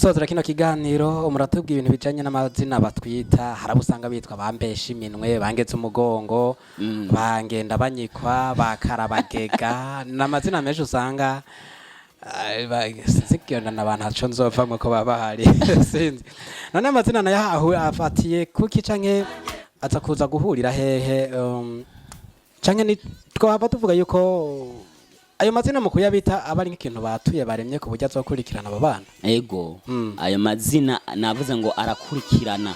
Gusozera kino kiganiro, muratubwira ibintu bijanye n'amazina batwita. Hari abo usanga bitwa bambesha iminwe, bangetse umugongo, bangenda banyikwa, bakarabagega, n'amazina menshi usanga sinzi kugenda n'abantu haco nzovamwo ko baba bahari, sinzi. None amazina nayo afatiye kuki, canke aza kuza guhurira hehe? Canke ni twahava tuvuga yuko ayo mazina mu kuyabita aba ari nk'ikintu batuye, baremye ku buryo azokurikirana abo bana? Ego. Ayo mazina navuze ngo arakurikirana,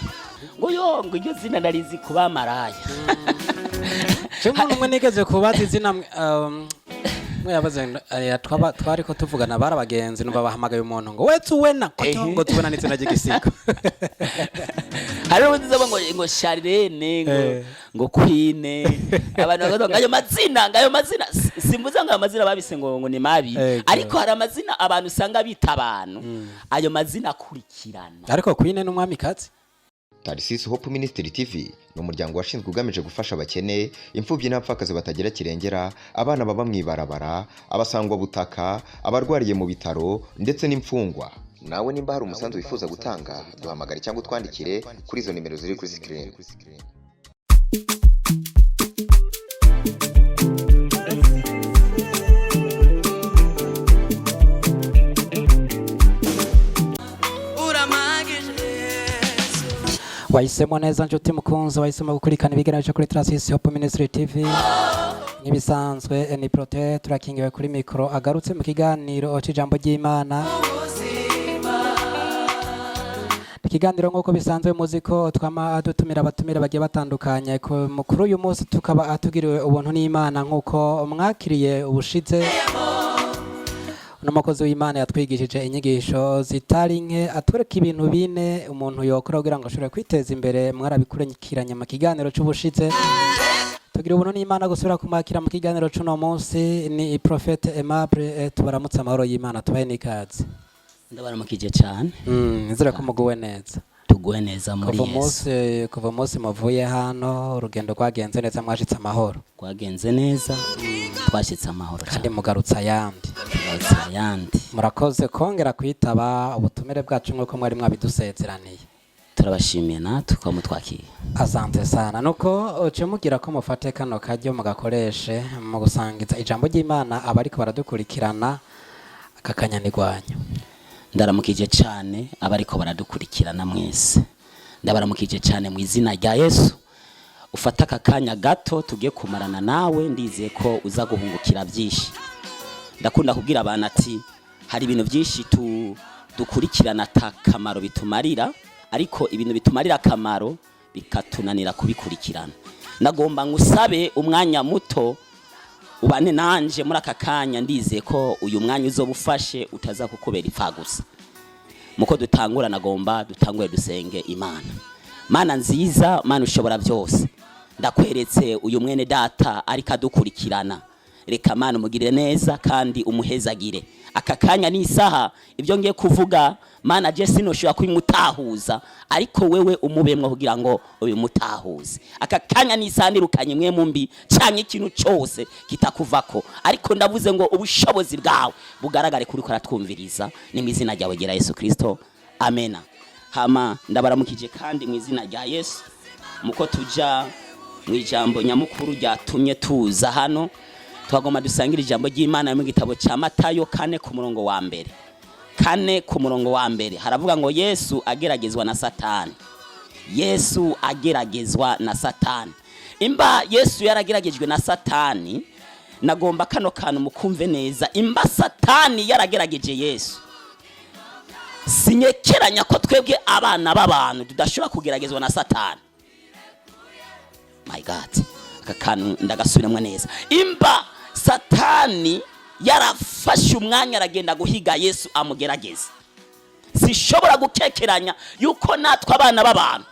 ngo yo, ngo iryo zina narizi kuba maraya. Je umuntu umwe nigeze kubaza izina, mwe yabaze ngo, twariko tuvugana, bari abagenzi, numva bahamagaye umuntu ngo we Zuwena, ko ngo Zuwena ni izina ry'igisigo. Hari ubundi ngo Charlene, ngo ngo Queen. Abantu bakavuga ngo ayo mazina, ngo ayo mazina, simvuze ngo ayo mazina babise ngo ni mabi. Ariko hari amazina abantu usanga bita abantu, ayo mazina akurikirana. Ariko Queen ni umwamikazi. Tarisisi Hope Ministry TV ni umuryango washinzwe ugamije gufasha abakene, imfubyi n'abapfakazi batagira kirengera, abana baba mu ibarabara, abasangwabutaka, abarwariye mu bitaro ndetse n'imfungwa. Nawe nimba hari umusanzu wifuza gutanga, duhamagare cyangwa utwandikire kuri izo nimero ziri kuri screen. Uramagije Yesu. Wahisemo neza, nshuti mukunzi, wahisemo gukurikirana ibiganiro byo kuri Trasisi Hope Ministry TV. Nk'ibisanzwe ni Prote turakingiwe kuri mikoro, agarutse mu kiganiro cy'ijambo ry'Imana. Ikiganiro nk'uko bisanzwe muzi ko twama dutumira abatumira bagiye batandukanye. Kuri uyu munsi tukaba tugiriwe ubuntu n'Imana, nk'uko mwakiriye ubushize uno mukozi w'Imana yatwigishije inyigisho zitari nke, atwereka ibintu bine umuntu yokora kugira ngo ashobore kwiteza imbere. Mwarabikurikiranye mu kiganiro c'ubushize. Tugira ubuntu n'Imana gusubira kumwakira mu kiganiro c'uno munsi. Ni Prophète Aimable, tubaramutse, amahoro y'Imana, tubahe n'ikaze. Ndabaramukije cyane. Nizere ko muguwe neza. Tuguwe neza muri Kuva Yesu. Umunsi muvuye hano, urugendo rwagenze neza, mwashitse amahoro? Rwagenze neza, twashyitse amahoro. Kandi cyane. Mugarutse ayandi. Tugarutse ayandi. Murakoze kongera kwitaba ubutumire bwacu nk'uko mwari mwabidusezeraniye. Turabashimiye natwe ko mutwakiye. Asante sana. Nuko uce mugira ko mufate kano karyo mugakoreshe mu gusangiza ijambo ry'Imana abariko baradukurikirana aka kanyanigwanyo. Ndaramukije cyane abariko baradukurikirana mwese, ndabaramukije cyane mu izina rya Yesu. Ufata aka kanya gato tugiye kumarana nawe, ndizeye ko uza guhungukira byinshi. Ndakunda kubwira abantu ati hari ibintu byinshi dukurikirana ata kamaro bitumarira, ariko ibintu bitumarira akamaro bikatunanira kubikurikirana. Nagomba ngusabe umwanya muto ubane nanje muri aka kanya. Ndizeye ko uyu mwanya uzoba ufashe utaza kukubera ipfa gusa. Muko dutangura, nagomba dutangure dusenge Imana. Mana nziza, Mana ushobora byose, ndakweretse uyu mwene data ariko adukurikirana. Reka Mana umugirire neza kandi umuhezagire aka kanya n'isaha. Ibyo ngiye kuvuga, Mana, je sinoshobora kubimutahuza, ariko wewe umubemwo kugira ngo ubimutahuze. Aka kanya n'isaha nirukanye mwe mumbi canke ikintu cyose kitakuvako, ariko ndavuze ngo ubushobozi bwawe bugaragare kuri ko aratwumviriza. Ni mu izina ryawe gera Yesu Kristo, amena. Hama ndabaramukije kandi mu izina rya Yesu. Muko tuja mu ijambo nyamukuru ryatumye tuza hano, twagomba dusangire ijambo ry'Imana mu gitabo cya Matayo 4 ku murongo wa mbere. 4 ku murongo wa mbere haravuga ngo: "Yesu ageragezwa na Satani." Yesu ageragezwa na Satani. Imba Yesu yarageragejwe na Satani, nagomba kano kantu mukumve neza. Imba Satani yaragerageje Yesu, sinyekeranya ko twebwe abana b'abantu tudashobora kugeragezwa na Satani. My God, aka kantu ndagasubiramo neza. Imba Satani yarafashe umwanya aragenda guhiga Yesu amugerageza, sishobora gukekeranya yuko natwe abana b'abantu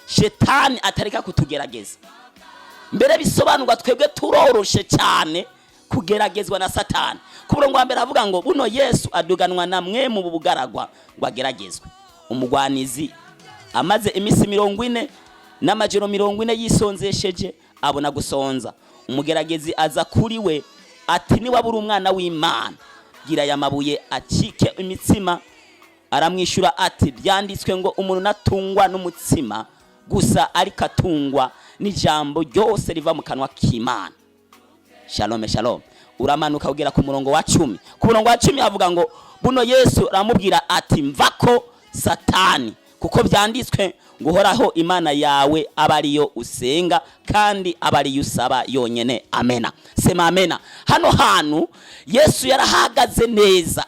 shetani atareka kutugerageza. Mbere bisobanurwa twebwe turoroshe cyane kugeragezwa na Satani. Ku murongo wa mbere avuga ngo: "Buno Yesu aduganwa na mwe mu bugaragwa ngo ageragezwe." Umugwanizi amaze iminsi 40 n'amajoro 40 yisonzesheje, abona gusonza. Umugeragezi aza kuri we ati: "Niba uri umwana w'Imana, gira aya mabuye acike imitsima." Aramwishyura ati: "Byanditswe ngo umuntu natungwa n'umutsima gusa, ariko atungwa n'ijambo ryose riva mu kanwa k'Imana." Shalom, shalom. Uramanuka ugera ku murongo wa 10. Ku murongo wa 10 havuga ngo: "Buno Yesu aramubwira ati: 'Mvako, Satani, kuko byanditswe ngo Uhoraho Imana yawe aba ariyo usenga, kandi aba ariyo usaba yonyene.'" Amena, sema amena. Hano hantu Yesu yarahagaze neza.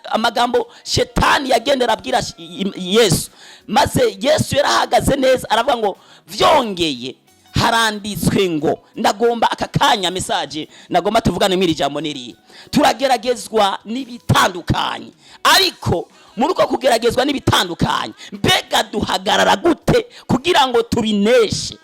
Amagambo Shetani yagendera abwira Yesu, maze Yesu yarahagaze neza, aravuga ngo: "Vyongeye haranditswe ngo." Ndagomba aka kanya, message ndagomba tuvugane mw'iri jambo niriya: turageragezwa n'ibitandukanye, ariko muri uko kugeragezwa n'ibitandukanye, mbega duhagarara gute kugira ngo tubineshe?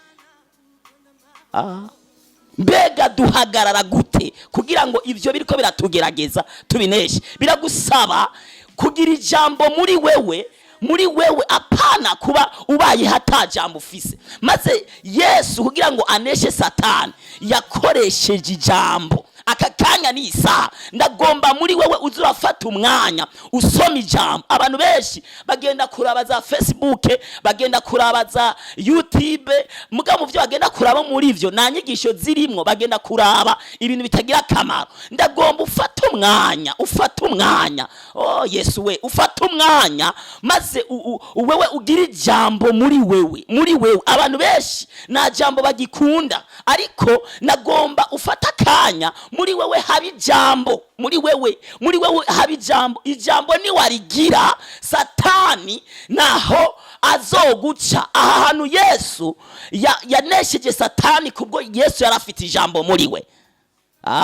Mbega duhagarara gute kugira ngo ibyo biriko biratugerageza tubineshe? Biragusaba kugira ijambo muri wewe, muri wewe, apana kuba ubaye hata jambo ufise. Maze Yesu kugira ngo aneshe Satani yakoresheje ijambo. Aka kanya ni isaha, ndagomba muri wewe uze urafata umwanya usoma ijambo. Abantu benshi bagenda kuraba za Facebook, bagenda kuraba za YouTube, mugabo mu byo bagenda kuraba, muri ivyo nta nyigisho zirimwo. Bagenda kuraba ibintu bitagira akamaro. Ndagomba ufate umwanya, ufate umwanya, oh Yesu we, ufate umwanya maze wewe ugire ijambo muri wewe, muri wewe. Abantu benshi nta jambo bagikunda, ariko nagomba ufate akanya, muri wewe haba ijambo, muri wewe, muri wewe haba ijambo. Ijambo niwarigira, Satani naho azoguca. Aha hantu Yesu yanesheje Satani kubwo Yesu yari afite ijambo muri we.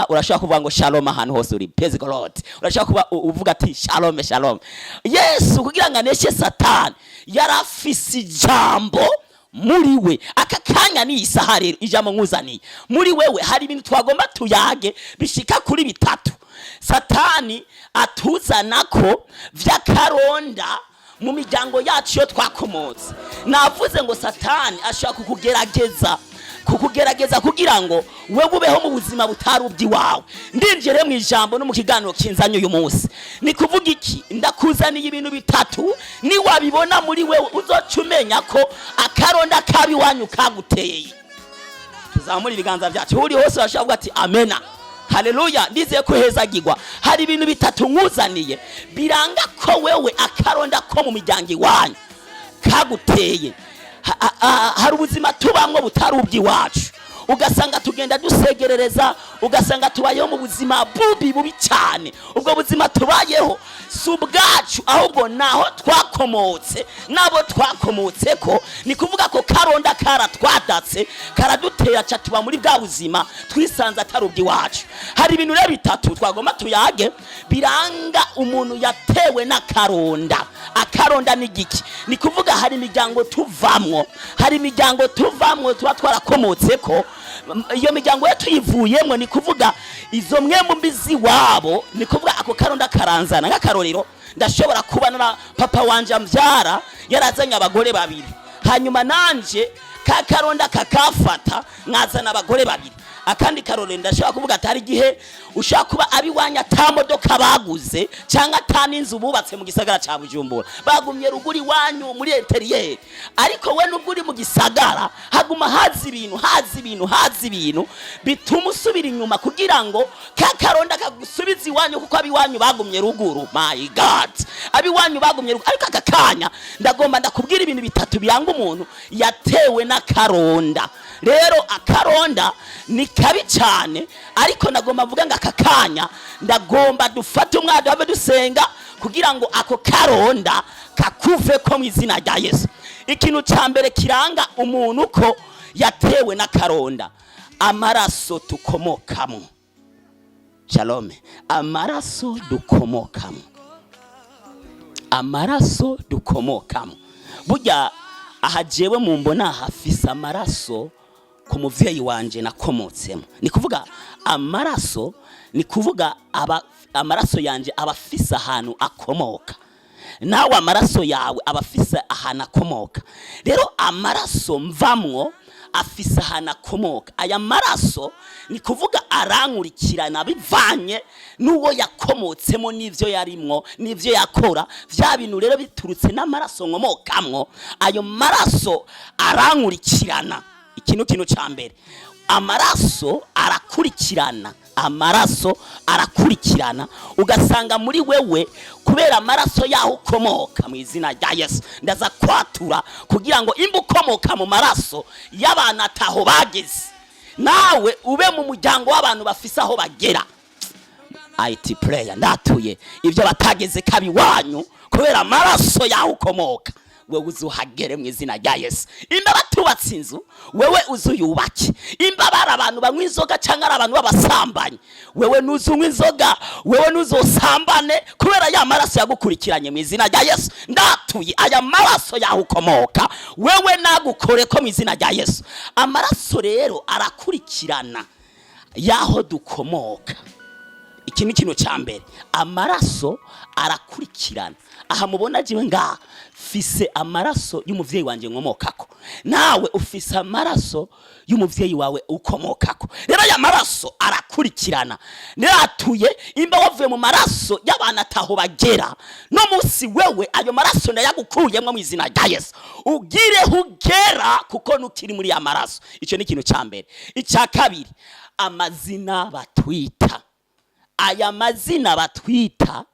Urashobora kuvuga ngo shalom ahantu hose uri. Praise God. Urashobora kuba uvuga ati: "Shalom, shalom." Yesu kugira ngo aneshe Satani yari afise ijambo muri we. Aka kanya ni isaha rero, ijambo nkuzaniye, muri wewe hari ibintu twagomba tuyage bishika kuri bitatu Satani atuzana ko vy'akaronda mu miryango yacu iyo twakomotse. Navuze ngo Satani ashobora kukugerageza kugira ngo wewe ubeho mu buzima butari ubw'iwawe. Ndinjire mu ijambo no mu kiganiro kinzanye uyu munsi. Ni kuvuga iki? Ndakuzaniye ibintu bitatu, niwabibona muri wewe uzoca umenya ko akaronda kabi iwanyu kaguteye. Tuzamura ibiganza byacu, uri hose urashobora kuvuga ati: "Amena, haleluya." Ndizeye ko hezagirwa. Hari ibintu bitatu nkuzaniye biranga ko wewe akaronda ko mu miryango iwanyu kaguteye. Hari ubuzima tubamwo butari ubw'iwacu, ugasanga tugenda dusegerereza, ugasanga tubayeho mu buzima bubi, bubi cyane. Ubwo buzima tubayeho si ubwacu, ahubwo naho twakomotse n'abo twakomotse ko. Ni kuvuga ko karonda karatwadatse, karadutera, ca tuba muri bwa buzima twisanze atari ubw'iwacu. Hari ibintu rero bitatu twagomba tuyage biranga umuntu yatewe n'akaronda. Akaronda ni giki? Ni kuvuga hari imiryango tuvamwo, hari imiryango tuvamwo tuba twarakomotse ko. Iyo miryango yo tuyivuyemo, ni kuvuga izo mwembu mbi z'iwabo, ni kuvuga ako karonda karanzana. Nk'akarorero, ndashobora kuba na papa wanje ambyara yarazanye abagore babiri, hanyuma nanje ka karonda kakafata, nkazana abagore babiri. Akandi karorero, ndashobora kuvuga ati hari igihe ushobora kuba abiwanyu ata modoka baguze cyangwa ata n'inzu bubatse mu gisagara cya Bujumbura, bagumye ruguru iwanyu muri intérieur, ariko we nubwo uri mu gisagara haguma haza ibintu, haza ibintu, haza ibintu bituma usubira inyuma kugira ngo ka karonda kagusubize iwanyu, kuko abiwanyu bagumye ruguru. My God, abiwanyu bagumye ruguru. Ariko aka kanya ndagomba ndakubwira ibintu bitatu biranga umuntu yatewe n'akaronda. Rero akaronda ni kabi cyane, ariko ndagomba mvuga ngo aka kanya ndagomba dufate umwanya habe dusenga kugira ngo ako karonda kakuve ko mu izina rya Yesu. Ikintu cya mbere kiranga umuntu ko yatewe n'akaronda: amaraso tukomokamo. Shalom. Amaraso dukomokamo, amaraso dukomokamo. Burya aha jewe mu mbona hafise amaraso ku muvyeyi wanje nakomotsemo. Ni kuvuga amaraso, ni kuvuga aba amaraso yanje aba afise ahantu akomoka, nawe amaraso yawe aba afise ahantu akomoka. Rero amaraso mvamwo Afise ahantu akomoka. Aya maraso ni kuvuga arankurikirana bivanye n'uwo yakomotsemo, n'ivyo yarimwo, n'ivyo yakora. Vya bintu rero biturutse n'amaraso nkomokamwo, ayo maraso arankurikirana. Ikintu ca mbere, amaraso arakurikirana. Amaraso arakurikirana, ugasanga muri wewe kubera amaraso yaho ukomoka. Mu izina rya Yesu, ndaza kwatura kugira ngo imba ukomoka mu maraso y'abantu ataho bageze, nawe ube mu muryango w'abantu bafise aho bagera. IT prayer, ndatuye ibyo batageze kabi wanyu kubera amaraso yaho ukomoka, wewe uzuhagere mu izina rya Yesu. Imba batubatse inzu, wewe uzuyubake. Imba bari abantu banywa inzoga cyangwa ari abantu b'abasambanyi, wewe nuzunywa inzoga, wewe nuzosambane kubera ya maraso yagukurikiranye. Mu izina rya Yesu, ndatuye aya maraso yaho ukomoka, wewe nagukore ko mu izina rya Yesu. Amaraso rero arakurikirana yaho dukomoka. Iki ni ikintu cya mbere, amaraso arakurikirana. Aha mubona jiwe ngaha fise amaraso y'umuvyeyi wanje nkomokako, nawe ufise amaraso y'umuvyeyi wawe ukomokako. Rero aya maraso arakurikirana. Niratuye imba wavuye mu maraso y'abantu ataho bagera, no munsi wewe ayo maraso ndayagukuyemwo mu izina rya Yesu, ugireho ugera kuko nukiri muri ya maraso. Icyo ni ikintu cya mbere. Icya kabiri, amazina batwita. Aya mazina batwita,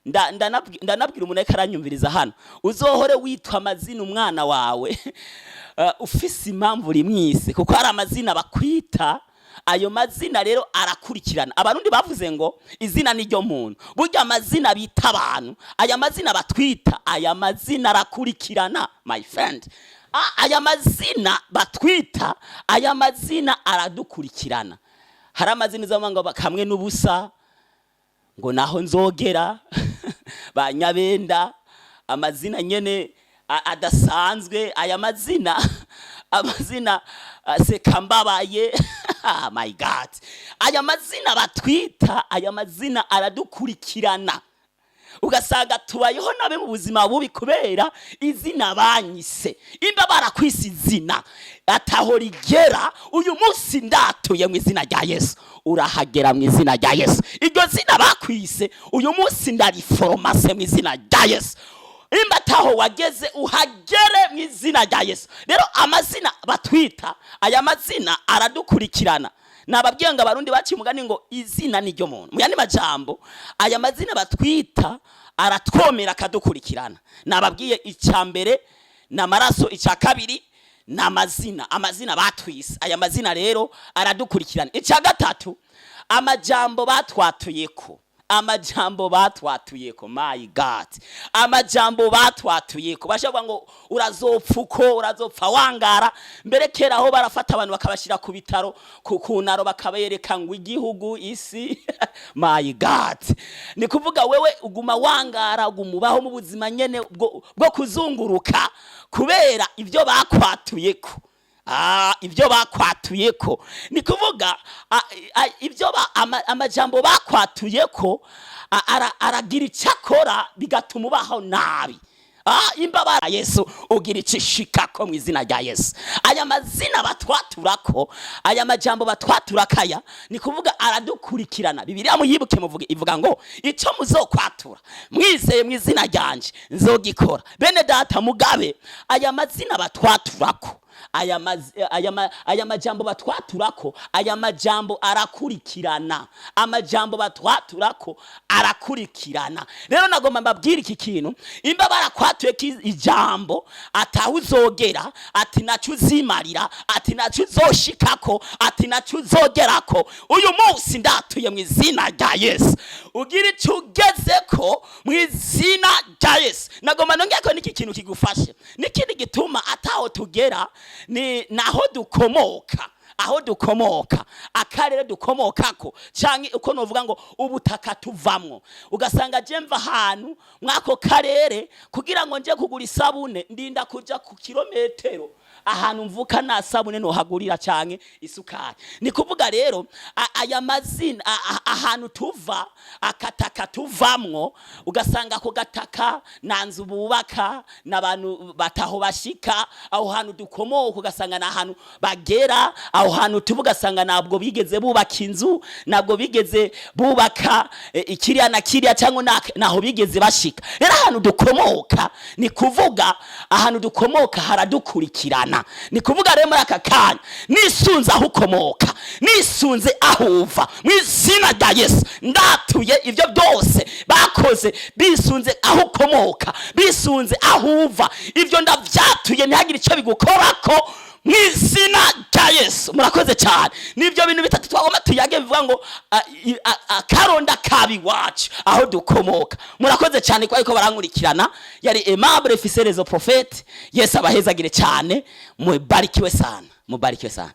ndanabwira umuntu ariko aranyumviriza hano, uzohore witwa amazina umwana wawe ufise impamvu rimwise, kuko hari amazina bakwita. Ayo mazina rero arakurikirana. Abarundi bavuze ngo izina ni ryo muntu. Burya amazina bita abantu, aya mazina batwita, aya mazina arakurikirana, my friend. Aya mazina batwita, aya mazina aradukurikirana. Hari amazina uzavuga ngo kamwe n'ubusa, ngo naho nzogera ba Nyabenda, amazina nyene adasanzwe. Aya mazina, amazina Sekambabaye, my God, aya mazina batwita, aya mazina aradukurikirana, ugasanga tubayeho nabe mu buzima bubi kubera izina banyise. Imba barakwise izina ataho rigera, uyu munsi ndatuye mu izina rya Yesu, urahagera mu izina rya Yesu. Iryo zina bakwise, uyu munsi ndariforomase mu izina rya Yesu. Imba ataho wageze, uhagere mu izina rya Yesu. Rero amazina batwita, aya mazina aradukurikirana. Nababwiye ngo Abarundi baciye umugani ngo izina ni ryo muntu. Mu yandi majambo, aya mazina batwita aratwomera, akadukurikirana. Nababwiye, icya mbere ni amaraso, icya kabiri ni amazina, amazina batwise. Aya mazina rero aradukurikirana. Icya gatatu, amajambo batwatuyeko. Amajambo batwatuyeko, my God, amajambo batwatuyeko, bashobora ngo urazopfa uko urazopfa wangara. Mbere kera aho barafata abantu bakabashyira ku bitaro, ku kunaro, bakabereka ngo igihugu, isi, my God, ni kuvuga wewe uguma wangara, uguma ubaho mu buzima nyene bwo kuzunguruka kubera ibyo bakwatuyeko. Ibyo bakwatuyeko, ni kuvuga ibyo amajambo bakwatuyeko aragira icyo akora bigatuma ubaho nabi. Imbabara Yesu, ugira icyo ishikako mu izina rya Yesu. Aya mazina batwaturako, aya majambo batwaturako, aya ni kuvuga aradukurikirana. Bibiliya muyibuke, muvuge, ivuga ngo icyo muzokwatura mwizeye mu izina ryanje nzogikora. Bene data, mugabe aya mazina batwaturako, aya majambo batwaturako, aya majambo arakurikirana. Amajambo batwaturako arakurikirana. Rero nagomba mbabwire iki kintu: imba barakwatuye ko ijambo ataho uzogera, ati nacyo uzimarira, ati nacyo uzoshikako, ati nacyo uzogerako, uyu munsi ndatuye mu izina rya Yesu, ugira icyo ugezeko mu izina rya Yesu. Nagomba nongeye ko n'iki kintu kigufashe. N'ikindi gituma ataho tugera ni naho dukomoka, aho dukomoka, akarere dukomokako, canke uko novuga ngo ubutaka tuvamwo. Ugasanga je mva ahantu mwako karere, kugira ngo nje kugura isabune ndinda kuja ku kilometero. Ahantu mvuka nta sabune nohagurira canke isukari. Ni kuvuga rero aya mazina, ahantu tuva, akataka tuvamwo, ugasanga ako gataka nta nzu bubaka, n'abantu bataho bashika. Aho hantu dukomoka ugasanga ni ahantu bagera, aho hantu tuba ugasanga ntabwo bigeze bubaka inzu, ntabwo bigeze bubaka ikiriya na kiriya, cyangwa naho bigeze bashika. Rero ahantu dukomoka, ni kuvuga ahantu dukomoka haradukurikirana. Ni kuvuga rero muri aka kanya, nisunze aho ukomoka, nisunze aho uva, mu izina rya Yesu ndatuye ibyo byose bakoze bisunze aho ukomoka, bisunze aho uva. Ibyo ndabyatuye, ntihagire icyo bigukorako mu izina rya Yesu. Murakoze cyane. Nibyo bintu bitatu twagomba tuyage, bivuga ngo akaronda kabi iwacu, aho dukomoka. Murakoze cyane ko ariko barankurikirana. Yari Aimable Fiserezo Prophète. Yesu abahezagire cyane. Mubarikiwe sana, mubarikiwe sana.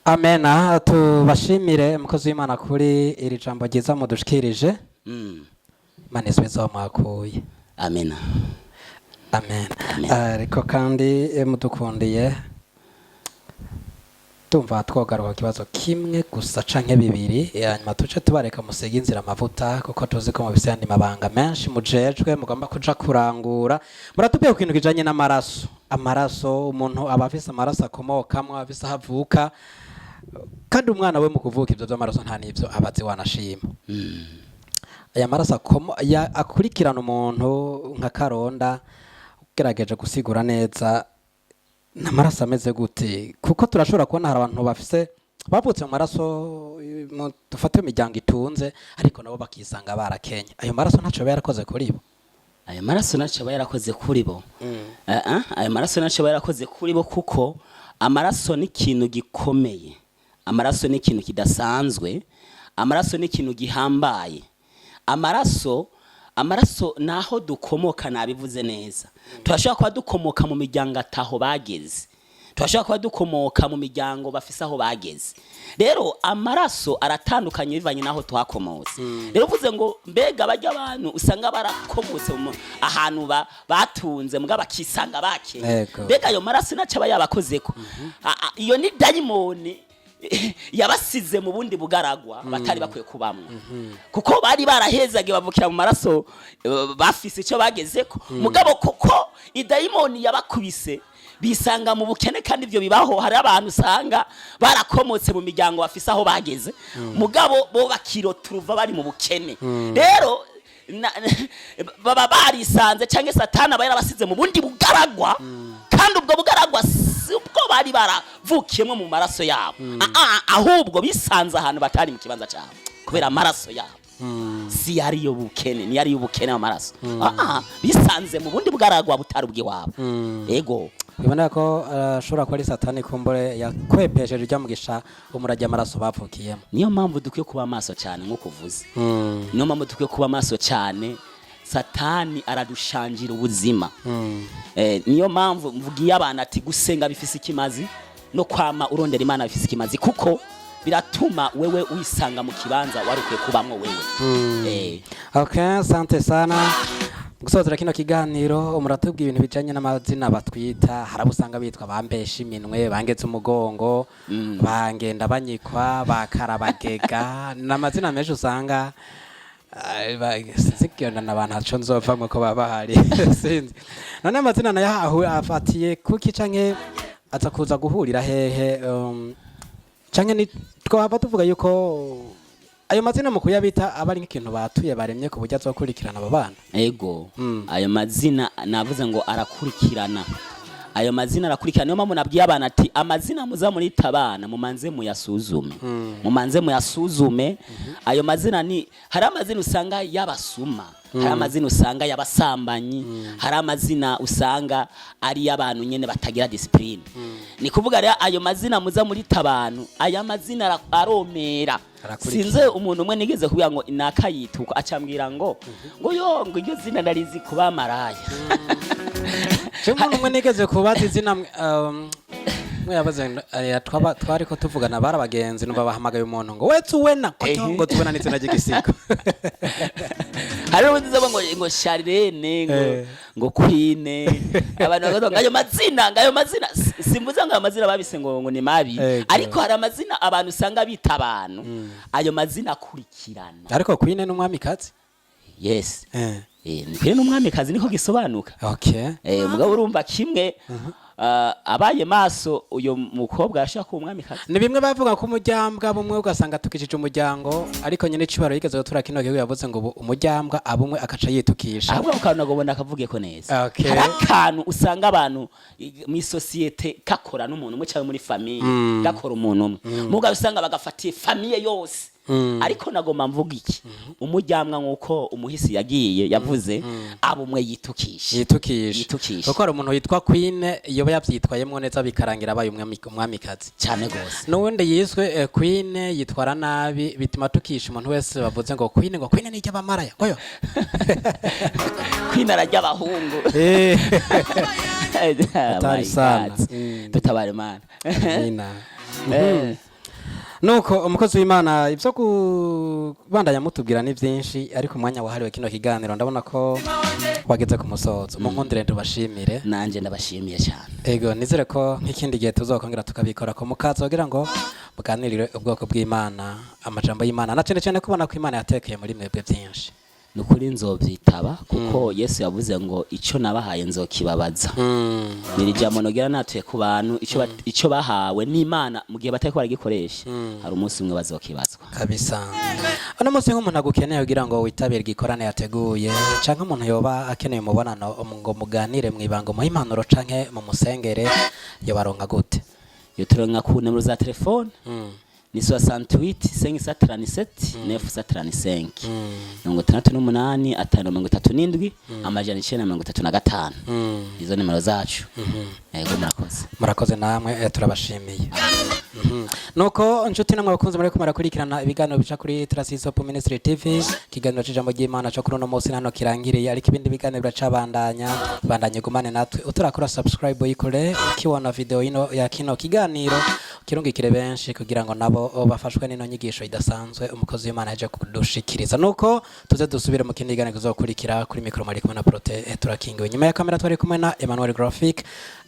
Amena. Tubashimire, umukozi w'Imana, kuri iri jambo ryiza mudushikirije. Imana isubize aho mwakuye. Amena. Amen. Amen. Ariko kandi mudukundiye, tumva twogaruka ku kibazo kimwe gusa canke bibiri, hanyuma tuce tubareka musige inzira amavuta, kuko tuzi ko mubise yandi mabanga menshi mujejwe mugomba kuja kurangura. Muratubwiye ku kintu kijanye n'amaraso. Amaraso, umuntu aba afise amaraso akomokamwo, aba afise aho avuka, kandi umwana we mu kuvuka ivyo vy'amaraso nta n'ivyo aba azi, wanashima. Aya maraso akurikirana umuntu nka karonda, ugerageje gusigura neza, n'amaraso ameze gute? Kuko turashobora kubona hari abantu bafise, bavutse mu maraso, dufate imiryango itunze, ariko nabo bakisanga barakenye. Ayo maraso ntaco aba yarakoze kuri bo? Ayo maraso ntacyo aba yarakoze kuri bo. Ayo maraso ntacyo aba yarakoze kuri bo, kuko amaraso ni ikintu gikomeye, amaraso ni ikintu kidasanzwe, amaraso ni ikintu gihambaye. Amaraso naho dukomoka, nabivuze neza, turashobora kuba dukomoka mu miryango ataho bageze, turashobora kuba dukomoka mu miryango bafise aho bageze. Rero amaraso aratandukanye bivanye n'aho twakomotse. Rero uvuze ngo mbega bajya abantu usanga barakomotse ahantu batunze mbwa bakisanga bakenye, mbega ayo maraso naco aba yabakozeko? Iyo ni dayimoni yabasize mu bundi bugaragwa batari bakwiye kubamwo, kuko bari barahezage bavukira mu maraso, bafise icyo bagezeko. Mugabo kuko idayimoni yabakubise, bisanga mu bukene. Kandi ibyo bibaho, hari abantu usanga barakomotse mu miryango bafise aho bageze, mugabo bo bakiroturuva bari mu bukene. Rero baba barisanze, cyangwa Satani aba yarabasize mu bundi bugaragwa, kandi ubwo bugaragwa si ubwo bari baravukiyemo mu maraso yabo. Ahubwo bisanze ahantu batari mu kibanza cyabo kubera amaraso yabo si yari yo bukene, ni yari y'ubukene amaraso. Bisanze mu bundi bugaragwa butari ubw'iwabo. Ego. Biboneka ko ashobora kuba ari Satani kumbure yakwepesheje ujya mugisha umurage amaraso bavukiyemo. Niyo mpamvu dukwiye kuba maso cyane, nk'uko uvuze. Niyo mpamvu dukwiye kuba maso cyane. Satani aradushangira ubuzima. Niyo mpamvu mvugiye abantu ati gusenga bifise ikimazi, no kwama urondera Imana bifise ikimazi, kuko biratuma wewe wisanga mu kibanza wari ukwiye kubamwo wewe. Okay, asante sana. Gusozera kino kiganiro, muratubwira ibintu bijanye n'amazina batwita. Hari abo usanga bitwa bambesha iminwe, bangeze umugongo, bangenda banyikwa, bakarabagega, n'amazina menshi usanga sinzi kugenda n'abantu haco nzovamwo ko baba bahari, sinzi. None amazina nayo afatiye kuki, canke aza kuza guhurira hehe? Canke ni twahava tuvuga yuko ayo mazina mu kuyabita aba ari nk'ikintu batuye, baremye ku buryo azokurikirana abo bana? Ego. Ayo mazina navuze ngo arakurikirana, ayo mazina arakurikirana. Niyo mpamvu nabwiye abana ati amazina muza murita abana mumanze muyasuzume, mumanze muyasuzume. Ayo mazina ni, hari amazina usanga y'abasuma, hari amazina usanga y'abasambanyi, hari amazina usanga ari y'abantu nyene batagira discipline. Ni kuvuga rero ayo mazina muza murita abantu, aya mazina aromera. Arakurikira. Sinze umuntu umwe nigeze kubwira ngo nakayituko, acambwira ngo yo, ngo iryo zina ndarizi kuba maraya. Je umuntu umwe nigeze kubaza izina, Mwe yabaze ngo, twariko tuvugana, bari abagenzi, numva bahamagaye umuntu ngo we Zuwena, ngo Zuwena n'izina ry'igisigo. Hari n'ubundi uzoba ngo Charlene, ngo ngo Queen. Abantu bakavuga ngo ayo mazina, ngo ayo mazina. Simvuze ngo ayo mazina babise ngo ni mabi, ariko hari amazina abantu usanga bita abantu, ayo mazina akurikirana. Ariko Queen n'umwamikazi. Yes. Ni Queen n'umwamikazi, niko gisobanuka. Mugabo urumva kimwe, abaye maso uyo mukobwa ashaka kuba umwamikazi. Ni bimwe bavuga ko umujyambwa bumwe ugasanga tukijije umuryango, ariko nyine icubaro yigeze gutura kino gihugu yavuze ngo ubu umujyambwa abumwe akaca yitukisha. Ahubwo ako kantu nagobona akavuge ko neza. Hari akantu usanga abantu mw'isosiyete gakora n'umuntu umwe, cyangwa muri famille gakora umuntu umwe, mugabo usanga bagafatiye famille yose. Ariko nagomba mvuga iki: umujyamwa, nk'uko umuhisi yagiye yavuze, abo umwe yitukisha. Yitukisha. Yitukisha. Kuko hari umuntu witwa Queen yoba yavyitwayemwo neza bikarangira abaye umwamikazi. Cyane gose. N'uwundi yiswe Queen yitwara nabi, bituma tukisha umuntu wese bavuze ngo Queen, ngo Queen ni iry'abamaraya ngoyo. Queen arajya abahungu. Hatari My sana. God. Dutabare Mana. Amina. Nuko umukozi w'Imana, ibyo kubandanya mutubwira ni byinshi, ariko umwanya wahariwe kino kiganiro ndabona ko wageze ku musozo. Mu nkundire tubashimire. Nanje ndabashimiye cyane. Ego, nizere ko nk'ikindi gihe tuzokongera tukabikora ko mukaza kugira ngo muganirire ubwoko bw'Imana amajambo y'Imana, na cyane cyane kubona ko Imana yatekeye muri mwebwe byinshi. Ni ukuri nzobyitaba, kuko Yesu yavuze ngo icyo nabahaye nzokibabaza. Ni ijambo nogera natuye ku bantu, icyo bahawe n'Imana, mu gihe batari ko baragikoresha, hari umunsi umwe bazokibazwa. Kabisa. Uno munsi nk'umuntu agukeneye kugira ngo witabire igikorane yateguye, canke umuntu yoba akeneye umubonano ngo muganire mw'ibanga, umuhe impanuro canke mu musengere, yobaronka gute? Iyo turonka ku nimero za telefone ni 68 537 935, 68 537 935. Izo nimero zacu. Yego, murakoze. Murakoze namwe, turabashimiye. Nuko inshuti namwe abakunzi muri murakurikirana ibiganiro bica kuri Trassis Hope Ministry TV, ikiganiro c'ijambo ry'Imana cyo kuri uno munsi hano kirangiriye, ariko ibindi biganiro biracabandanya. Bandanye gumane natwe. Uturakora subscribe uyikore, ukibona video ino ya kino kiganiro kirungikire benshi kugira ngo nabo bafashwe n'ino nyigisho idasanzwe umukozi w'Imana yaje kudushikiriza. Nuko tuze dusubire mu kindi kiganiro kizokurikira. Kuri mikoro mwari kumwe na Prote, turakingiwe. Nyuma ya kamera twari kumwe na Emmanuel Graphic.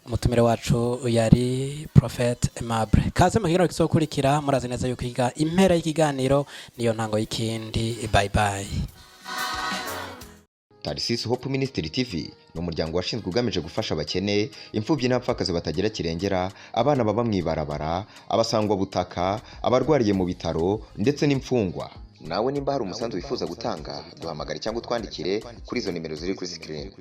Umutumire wacu yari Prophet Aimable. Kaze mu kiganiro kizokurikira. Murazi neza yuko impera y'ikiganiro niyo ntango y'ikindi. Bye bye. Tarisisi Hope Ministry TV ni umuryango washinzwe ugamije gufasha abakene, imfubyi n'abapfakazi batagira kirengera, abana baba mu ibarabara, abasangwabutaka, abarwariye mu bitaro ndetse n'imfungwa. Nawe nimba hari umusanzu wifuza gutanga, duhamagare cyangwa utwandikire kuri izo nimero ziri kuri screen.